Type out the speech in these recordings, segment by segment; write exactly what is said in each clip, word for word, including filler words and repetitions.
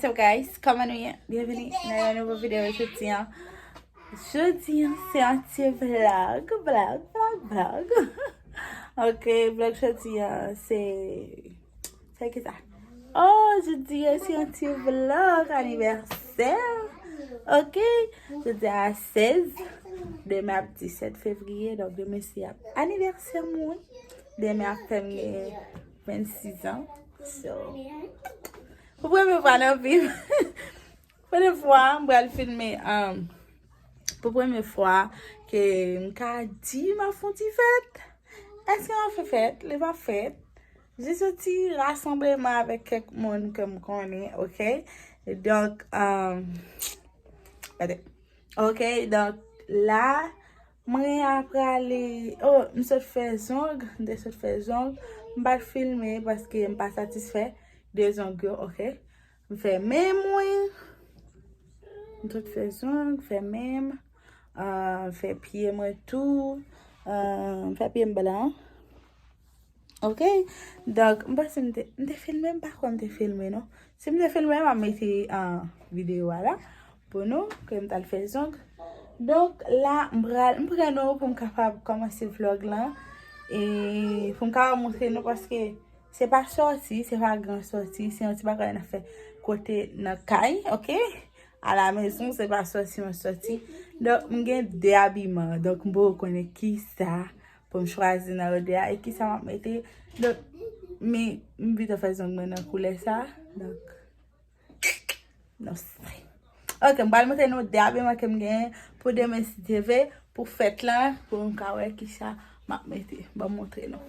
So guys, kòman nou ye? Byenveni nan yon nouvo videyo jodi an. Jodi an se yon ti vlog, vlog, vlog, vlog. Ok, vlog jodi an se, se ki sa? Oh, jodi an se yon ti vlog anivèsè. Ok, jodi a sèz, demen ap disèt fevriye, donk demen se ap anivèsè mwen. Demen ap fè m gen vennsis an. So, pou premye fwa nan vi m, premye fwa m pral filme, um, pou premye fwa ke m ka di m ap fè yon ti fèt. Èske m ap fè fèt? Li p ap fèt. Jis yon ti rasanbleman avèk kèk moun ke m konnen, ok? Donk, um, gade. Ok, donk, la, mwen ap prale, oh, m sot fè zong, m te sot fè zong. M pa t filme paske m pa satisfè de zong yo, ok? M fè men mwen, m sot fè zong, fè men m, ah, fè pye mwen tou, ah, m fè pye m blan. Ok? Donk, m panse m te, m te filme, m pa kwè m te filme, non. Si m te filme, m ap mete, ah, videyo a la pou nou, ke m t al fè zong. Donk, la, m pral, m pran nou pou m kapab kòmanse vlog lan. E pou m kapab montre nou, paske se pa sòti, se pa gran sòti, se yon ti bagay n ap fè kote nan kay, ok? A la mezon, se pa sòti, yon sòti. Donk, m gen de abiman. Donk, m poko konnen ki sa pou m chwazi nan yo de a e ki sa m ap mete. Donk, mi, m pito fè zong mwen nan koulè sa. Donk, non, se. Ok, m pral montre nou de abiman ke m genyen pou demen si Dye vle, pou fèt lan, pou m ka wè ki sa m ap mete. Ban m montre nou.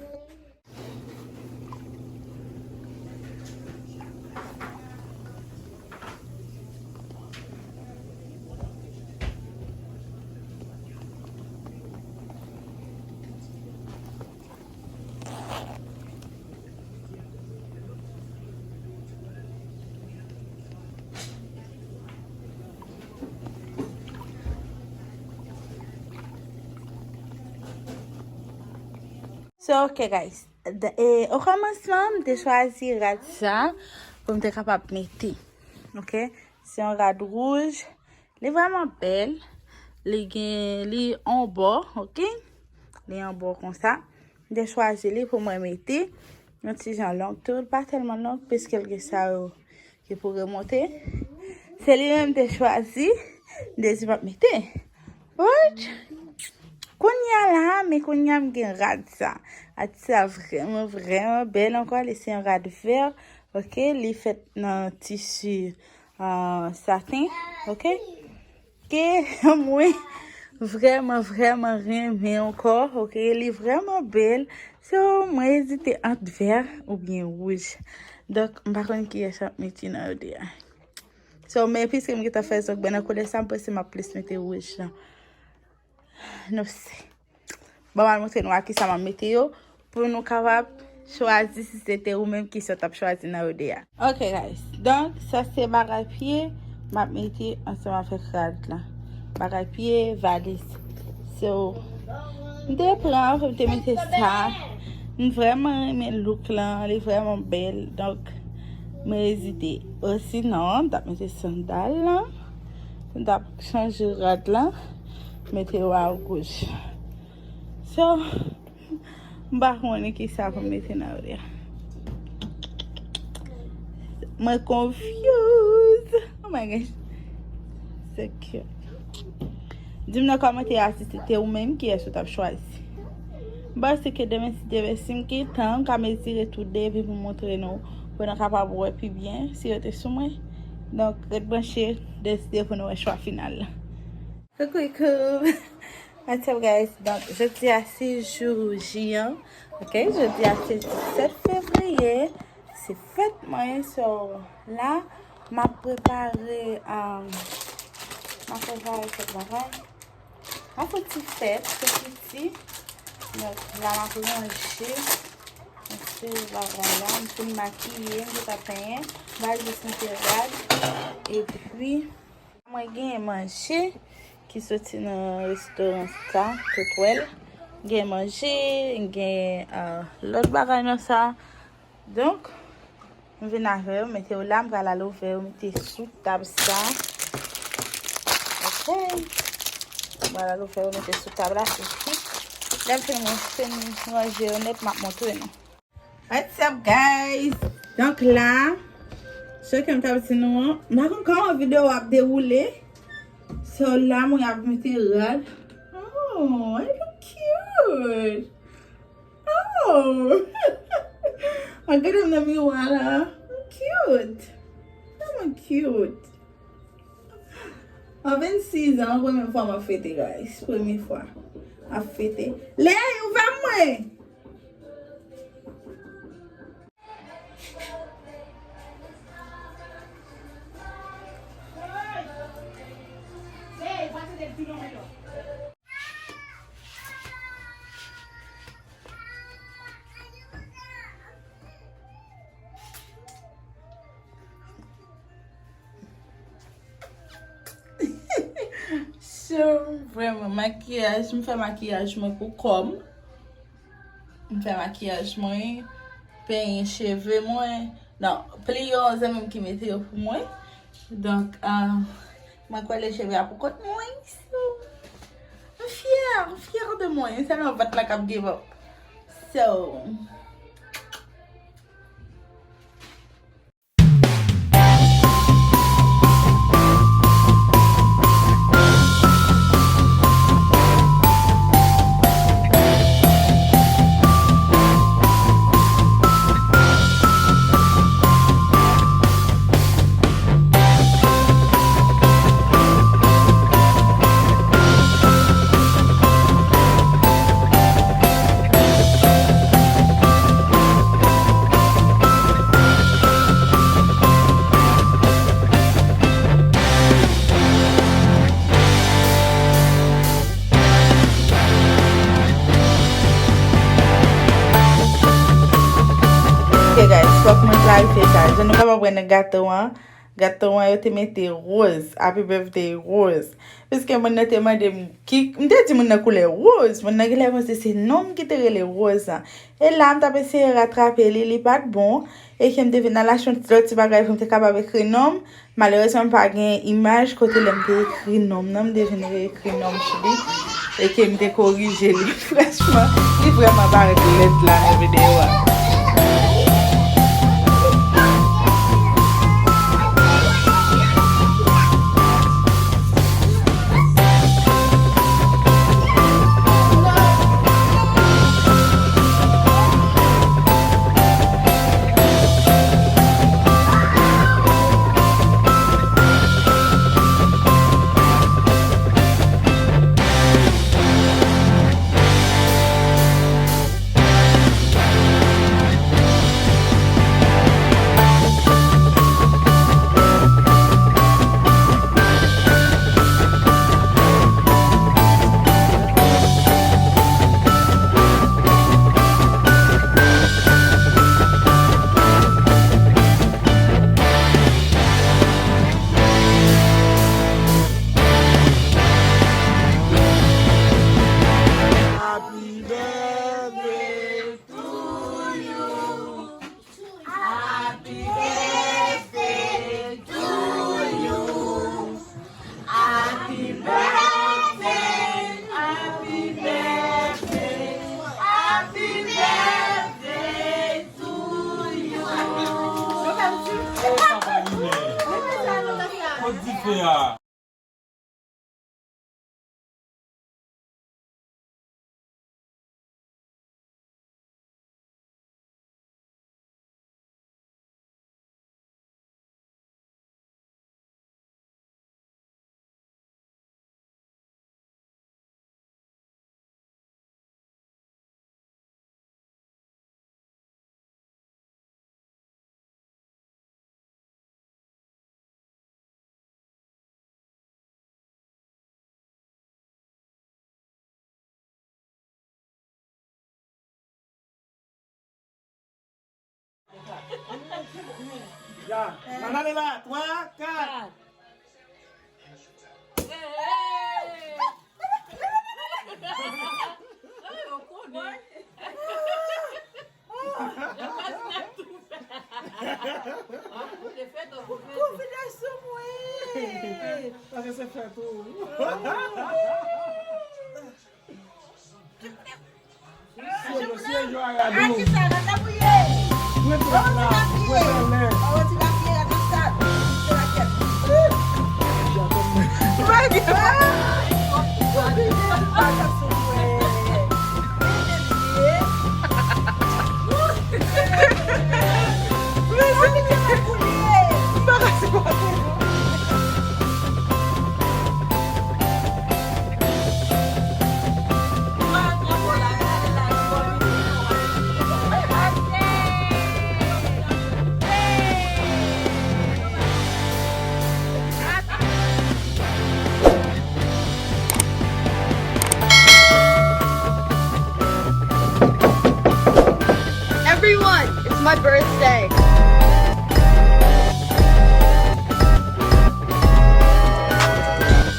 So, ok, guys. D-, e, o kòmansman, m te chwazi rad sa pou m te kapab mete. Ok? Se yon rad wouj. Li vrèman bèl. Li gen, li an bò, ok? Li an bò konsa. M te chwazi li pou mwen mete. Yon ti jan long tou, pa tèlman long, piske l gen sa yo ki pou remonte. Se li menm m te chwazi, m te di m ap mete. But, kounye a la, men kounye a m gen rad sa. Rad sa vrèman, vrèman bèl ankò. Li se yon rad vè, ok? Li fèt nan tisi, ah, saten, ok? Ke mwen vrèman, vrèman renmen ankò, ok? Li vrèman bèl. So, mwen ezite ant vè oubyen wouj. Donk, m pa konn kiyès m ap mete nan yo de a. So, men piske m gentan fè zong mwen nan koulè sa, m panse m ap plis mete wouj lan. Nou se. Bon, m al montre nou a kisa m ap mete yo, pou nou kapab chwazi si se te ou menm kisa w t ap chwazi nan yo de a. Ok, guys. Donk, sa se bagay pye m ap mete ansanm avèk rad lan. Bagay pye, valiz. So, m te pran, m te mete sa. M vrèman renmen look lan, li vrèman bèl. Donk, m ezite. Osinon, m t ap mete sandal lan. M t ap chanje rad lan, mete yo a wouj. So, m pa konnen kisa pou m mete nan yo de a. Mwen confuse. Oh my gosh. So cute. Di m nan kòmantè a si se te ou menm kiyès ou t ap chwazi. M panse ke demen si Dye vle, si m gen tan, m ka mezire tou de epi pou m montre nou, pou nou kapab wè pi byen si yo te sou mwen. Donk, ret branche, deside pou nou wè chwa final la. Coucou, coucou. What's up, guys? Donk, jodi a se jou J an. Ok, jodi a se disèt fevriye. Se fèt mwen, so la, m ap prepare, um, m ap prepare kèk bagay. M ap fè ti fèt, se piti. Donk, la, m ap ranje. Mwen se bagay la, m fin makiye, m gentan penyen. M pral jis mete rad. Epi, mwen gen manje ki soti nan restoran sa, Twetwèl. Gen manje, gen, ah, lòt bagay nan sa. Donk, M vin avè yo, mete yo la, m pral al ouvè yo, mete sou tab sa. Ok. M pral al ouvè yo, mete sou tab la, epi lè m fin, fin ranje yo nèt, m ap montre nou. What's up, guys? Donk la, sa ke m t ap di nou an, m pa konn kòman videyo a ap dewoule. So la, mwen ap mete rad. Oh, I look cute. Oh! Mwen gade m nan miwa la. I'm cute. I'm cute. An vennsis an, premye fwa m ap fete, guys. Premye fwa. M ap fete. Ley, ouvè mwen! So, vrèman, makiyaj, m fè makiyaj mwen pou kò m. M fè makiyaj mwen, penyen cheve mwen. Non, pliye yo, se mwen ki mete yo pou mwen. Donk, ah, mwen kwè le cheve a pou kont mwen. So, m fyè, m fyè de mwen. Se nan vant la k ap give up. So, Ok, guys, fòk mwen klarifye sa. Jan nou kapab wè nan gato an, gato an yo te mete woz, Happy Birthday woz. Piske moun nan te mande m ki, m te di moun nan koulè woz, moun nan genlè panse se non m ki te rele Woz lan. E la, m t ap eseye ratrape li, li pa t bon. E ke m te vin al achte yon ti, lòt ti bagay pou m te kapab ekri non m. Malerezman, m pa gen imaj kote lè m te ekri non m nan, m te vin reekri non m sou li. E ke m te korije li. Franchman, li vrèman parèt lèd la nan videyo a. Kot dife a? Ya, n ale la, twa, kat. Fè tou. Siye yo, siye yo, Ayadou. Mete la, mete anlè. Everyone, it's my birthday.